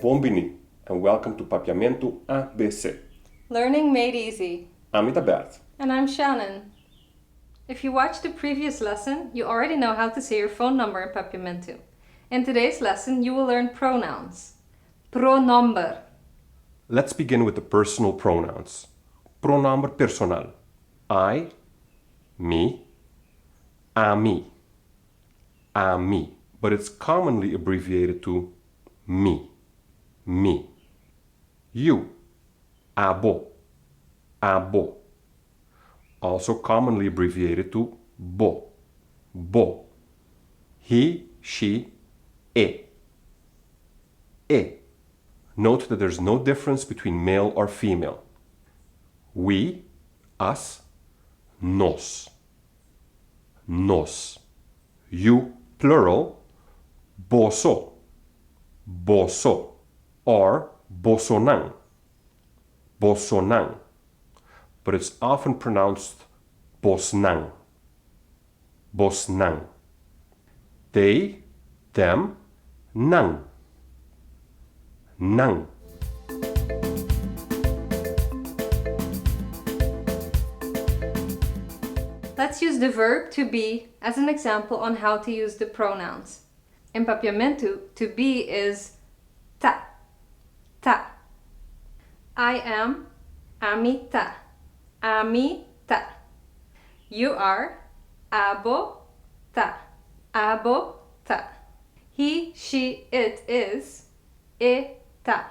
Bon bini and welcome to Papiamentu ABC. Learning made easy. Ami ta Bert. And I'm Shannon. If you watched the previous lesson, you already know how to say your phone number in Papiamentu. In today's lesson, you will learn pronouns. Pronomber. Let's begin with the personal pronouns. Pronomber personal. I, mi, ami, ami. But it's commonly abbreviated to mi, mi. You, abo, abo. Also commonly abbreviated to bo, bo. He, she, e, e. Note that there's no difference between male or female. We, us, nos, nos. You, plural, boso, boso, or bosonan, bosonan. But it's often pronounced bosnang, bosnang. They, them, nang, nang. Let's use the verb to be as an example on how to use the pronouns. In Papiamentu, to be is ta, ta. I am, ami ta, ami ta. You are, abo ta, abo ta. He, she, it is, e ta,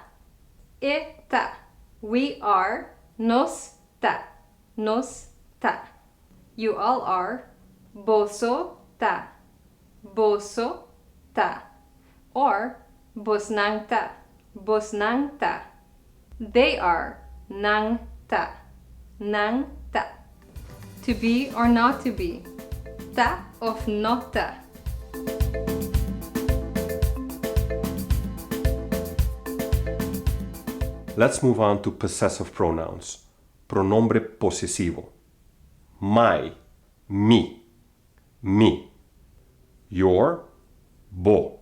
e ta. We are, nos ta, nos ta. You all are, boso ta, boso ta. Or, bosnan ta, bosnan ta. They are, nang ta, nang ta. To be or not to be, ta of no ta. Let's move on to possessive pronouns. Pronombre posesivo. My, mi, mi. Your, bo,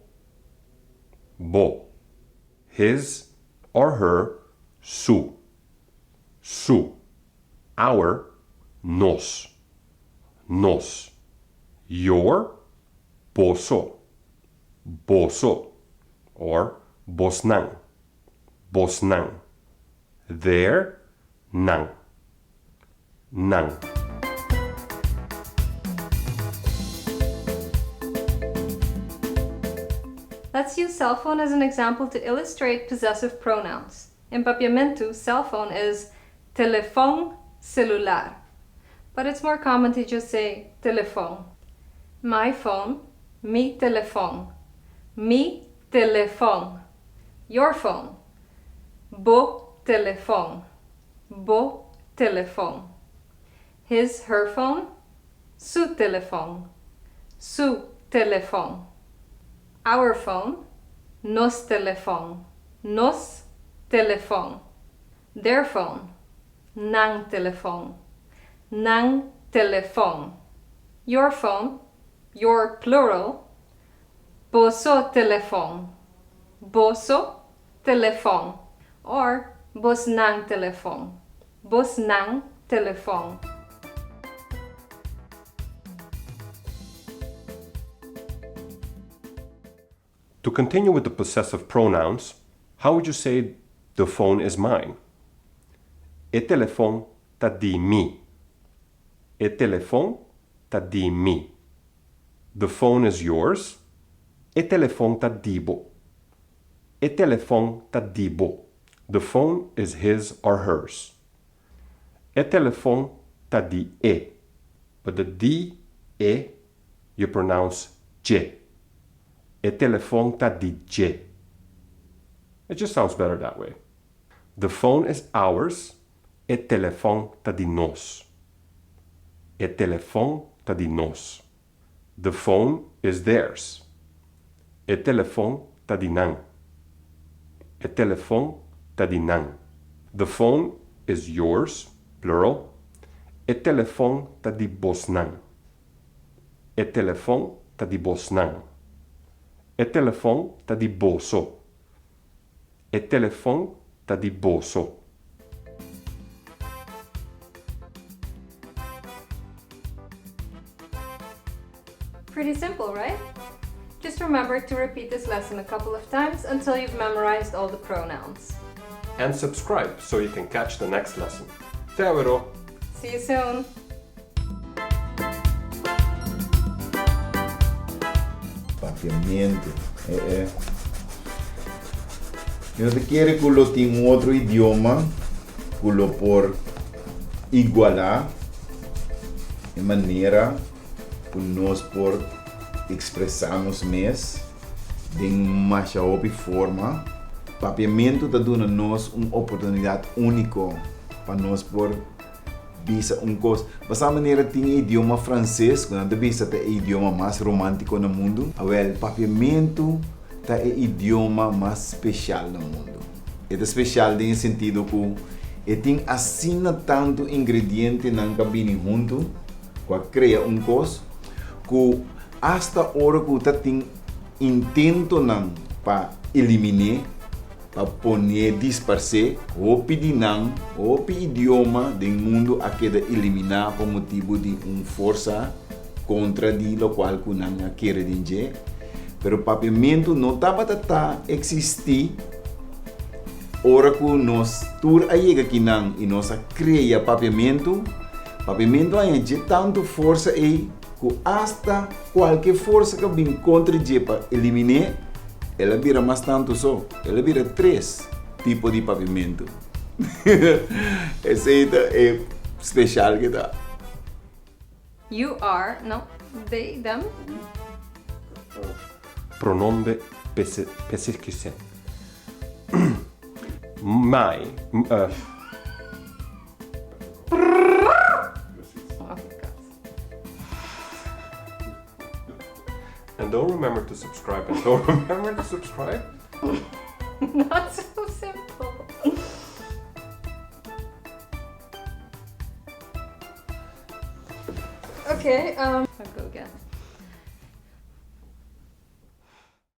bo. His or her, su, su. Our, nos, nos. Your, boso, boso. Or bosnan, bosnan. Their, nan, nan. Let's use cell phone as an example to illustrate possessive pronouns. In Papiamentu, cell phone is telefon celular, but it's more common to just say telefon. My phone, mi telefon, mi telefon. Your phone, bo telefon, bo telefon. His, her phone, su telefon, su telefon. Our phone, nos telefon, nos telefon. Their phone, nan telefon, nan telefon. Your phone, your plural, boso telefon, boso telefon. Or bosnan telefon, bosnan telefon. To continue with the possessive pronouns, how would you say the phone is mine? E telefon ta di mi. E telefon ta di mi. The phone is yours. E telefon ta di bo. E telefon ta di bo. The phone is his or hers. E telefon ta di e. But the di e you pronounce dje. E telefon ta di dje. It just sounds better that way. The phone is ours. E telefon ta di nos. E telefon ta di nos. The phone is theirs. E telefon ta di nan. E telefon ta di nan. The phone is yours, plural. E telefon ta di bosnan. E telefon ta di bosnan. E telefon ta di boso. E telefòn ta di boso. Pretty simple, right? Just remember to repeat this lesson a couple of times until you've memorized all the pronouns. And subscribe so you can catch the next lesson. Te awero! See you soon! Papiamentu, eh eh. Mi no ta kere ku lo tin un otro idioma ku lo por igualá e manera ku nos por ekspresá nos mes den masha hopi forma. Papiamentu ta duna nos un oportunidat úniko pa nos por bisa un kos. Basá manera tin e idioma franses ku nan ta bisa ta e idioma mas romántiko na mundu. Awèl, papiamentu ta e idioma mas speshal na mundu. E ta speshal den e sentido ku e tin asina tantu ingredientenan ku a bini huntu ku a krea un kos ku asta ora ku ta tin intentonan pa elimin'é, pa pon'é disparsé, hopi di nan, hopi idioma den mundu a keda eliminá pa motibu di un forsa kontra di lokual ku nan a kere den dje. Pero papiamentu no tabata ta eksistí ora ku nos tur a yega kinan i nos a krea papiamentu. Papiamentu a haña dje tantu forsa ei ku asta kualke forsa ku a bin kontra dje pa elimin'é, el a bira mas tantu so. El a bira tres tipo di papiamentu. Esei ta e speshal ku ta. You are, no, they, them. Pronombre pese My, uh. And don't remember to subscribe and don't remember to subscribe. Not so simple. Okay, um.